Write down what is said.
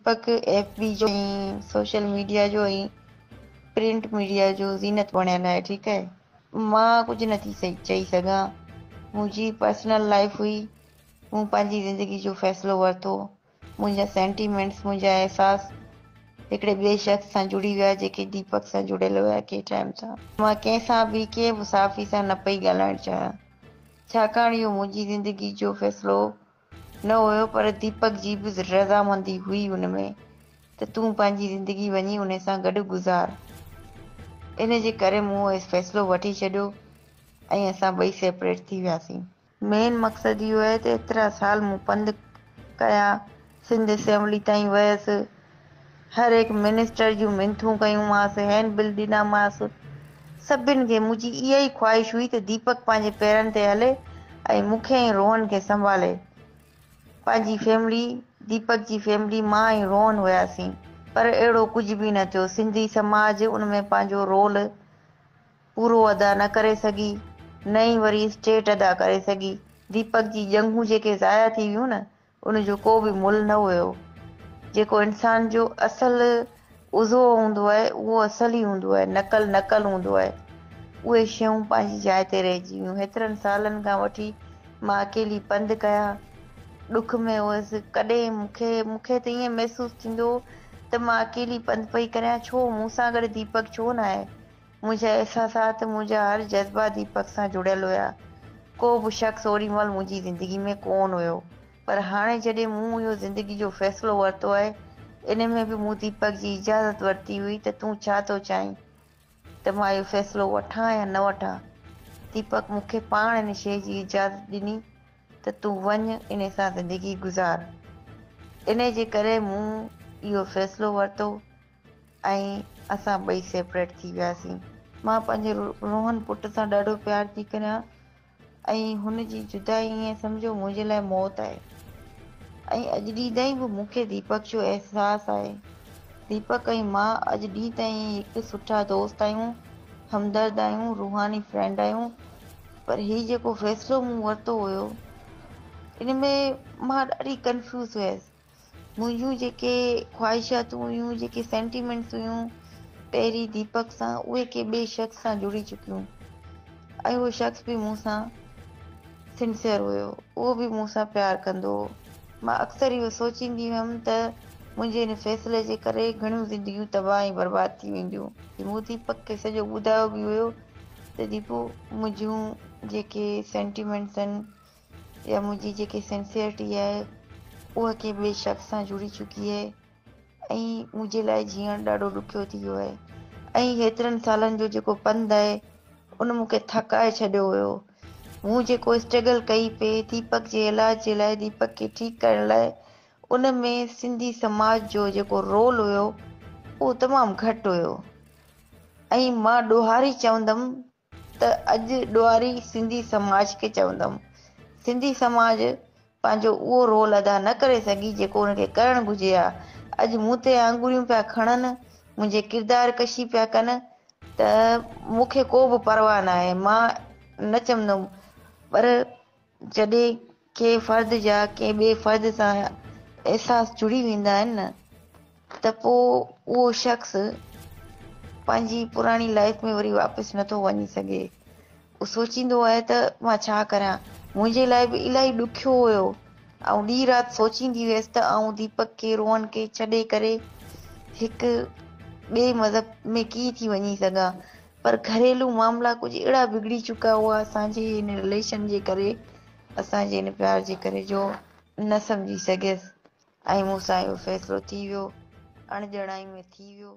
Deepak F B جو ۽ social media جو ۽ print media جو زينت بڻيل آهي ٺيڪ آهي مان ڪجهه نه ٿي چئي سگهان منهنجي پرسنل لائف هئي مون پنهنجي زندگي جو فيصلو ورتو منهنجا سينٽيمينٽس منهنجا احساس هڪڙي ٻئي شخص سان جڙي ويا جيڪي ديپڪ سان جڙيل هيا ڪنهن ٽائيم سان مان ڪنهن سان به ڪنهن به صحافي سان نه پئي ڳالهائڻ چاهيان ڇاڪاڻ اهو منهنجي زندگي جو فيصلو نه هيو پر ديپڪ جي به رضامندي هئي ان ۾ ته تون پنهنجي زندگي وڃي ان سان گڏ گذار. ان جي ڪري مون اهو فيصلو وٺي ڇڏيو ۽ اسان ٻئي سيپريٽ ٿي وياسين. مين مقصد اهو آهي ته ايترا سال مون پنڌ ڪيا، سنڌ اسيمبلي تائين ويس، هر هڪ منسٽر جون منٿون ڪيون مانس، هينڊ بل ڏنا مانس، سڀن کي منهنجي اها ئي خواهش هئي ته ديپڪ پنهنجي پيرن تي هلي ۽ مون کي ۽ روهن کي سنڀالي. پنهنجي فيملي، ديپڪ جي فيملي، مان ۽ روهن هياسين. پر اهڙو ڪجهه به نه ٿيو. سنڌي سماج ان ۾ پنهنجو رول پورو ادا نه ڪري سگهي، نه ئي وري اسٽيٽ ادا ڪري سگهي. ديپڪ جي ڄنگهون جيڪي ضايع ٿي ويون نه، ان جو ڪو به ملهه نه هيو. جيڪو انسان جو اصل عضوو هوندو آهي، اهو اصل ئي هوندو آهي، نقل نقل هوندو آهي. اهي شيون پنهنجي جاء تي رهجي ويون. هيترن سالن کان وٺي مان اڪيلي پنڌ ڪيا، ڏک ۾ هيس. ڪڏهن مون کي مون کي ته ائين محسوس ٿيندو هو ته مان اڪيلي پنڌ پئي ڪريان، ڇو مون سان گڏ ديپڪ ڇو ناهي؟ منهنجا احساسات، منهنجا هر جذبا ديپڪ سان جڙيل هيا. ڪو به شخص اوڏي مهل منهنجي زندگي ۾ ڪونه هيو. پر هاڻي جڏهن مون اهو زندگي جو فيصلو ورتو آهي، ان ۾ به مون ديپڪ جي اجازت ورتي هئي ته تون ڇا ٿو چاهين ته مان اهو فيصلو وٺان يا نه وٺان. ديپڪ مون کي پاڻ ان شيء جي اجازت ڏني ته تون وڃ انهي سان زندگي گذار. انهي جي ڪري مون اهو فيصلو ورتو. ۽ اسان ٻئي سيپريٽ ٿي وياسين. مان پنهنجي روهن پٽ سان ڏاڍو پيار ٿي ڪريان ۽ هن جي جدائي ائين سمجهو منهنجي لاء موت آهي ۽ اڄ ڏينهن تائين به مون کي ديپڪ جو احساس آهي. ديپڪ ۽ مان اڄ ڏينهن تائين هڪ سٺا دوست آهيون، همدرد آهيون، روحاني فرينڊ آهيون پر هي جيڪو فيصلو مون ورتو هيو ان ۾ مان ڏاڍي ڪنفيوز هيس. منهنجون جيڪي خواهشاتون هيون، جيڪي سينٽيمينٽس هيون پهرين ديپڪ سان، اهي ڪنهن ٻئي شخص سان جڙي چڪيون ۽ اهو شخص به مون سان سنسيئر هيو، اهو به مون سان پيار ڪندو هو. مان اڪثر اهو سوچيندي هيم ته منهنجي ان فيصلي جي ڪري گهڻيون زندگيون تباهه ۽ برباد ٿي وينديون. مون ديپڪ کي سڄو ٻڌايو به هيو ته ديپو منهنجون جيڪي سينٽيمينٽس آهن، يا منهنجي جيڪي سنسيئرٽي آهي اها ڪنهن ٻئي شخص سان جڙي چڪي آهي ۽ منهنجي لاء جيئڻ ڏاڍو ڏکيو ٿي ويو آهي ۽ هيترن سالن جو جيڪو پنڌ آهي ان مون کي ٿڪائي ڇڏيو هيو مون جيڪو اسٽرگل ڪئي پئي ديپڪ جي علاج جي لاء ديپڪ کي ٺيڪ ڪرڻ لاء ان ۾ سنڌي سماج جو جيڪو رول هيو اهو تمام گهٽ هيو ۽ مان ڏوهاري چوندم ته اڄ ڏوهاري سنڌي سماج کي چوندم. سنڌي سماج پنهنجو اهو رول ادا نه ڪري سگهي جيڪو ان کي ڪرڻ گهرجي ها. اڄ مون تي آڱريون پيا کڻن، منهنجي ڪردار ڪشي پيا ڪن ته مون کي ڪو به پرواهه ناهي، مان نه چوندم پر جڏهن ڪنهن فرد جا ڪنهن ٻئي فرد سان احساس جڙي ويندا آهن نه ته پوء اهو شخص پنهنجي پراڻي لائيف ۾ وري واپس نٿو وڃي سگهي. اهو سوچيندو آهي ته مان ڇا ڪريان. منهنجي لاء به الاهي ڏکيو هيو. آئون ڏينهن رات سوچيندي هيس ته آئون ديپڪ کي روهن کي ڇڏي ڪري هڪ ٻئي مذهب ۾ ڪيئن ٿي وڃي سگهان. پر گهريلو معاملا ڪجهه اهڙا بگڙي چڪا هئا اسان جي هن رليشن جي ڪري، اسان جي هن پيار جي ڪري جو نه سمجهي سگهيس ۽ مون سان اهو فيصلو ٿي ويو، اڻڄاڻائي ۾ ٿي ويو.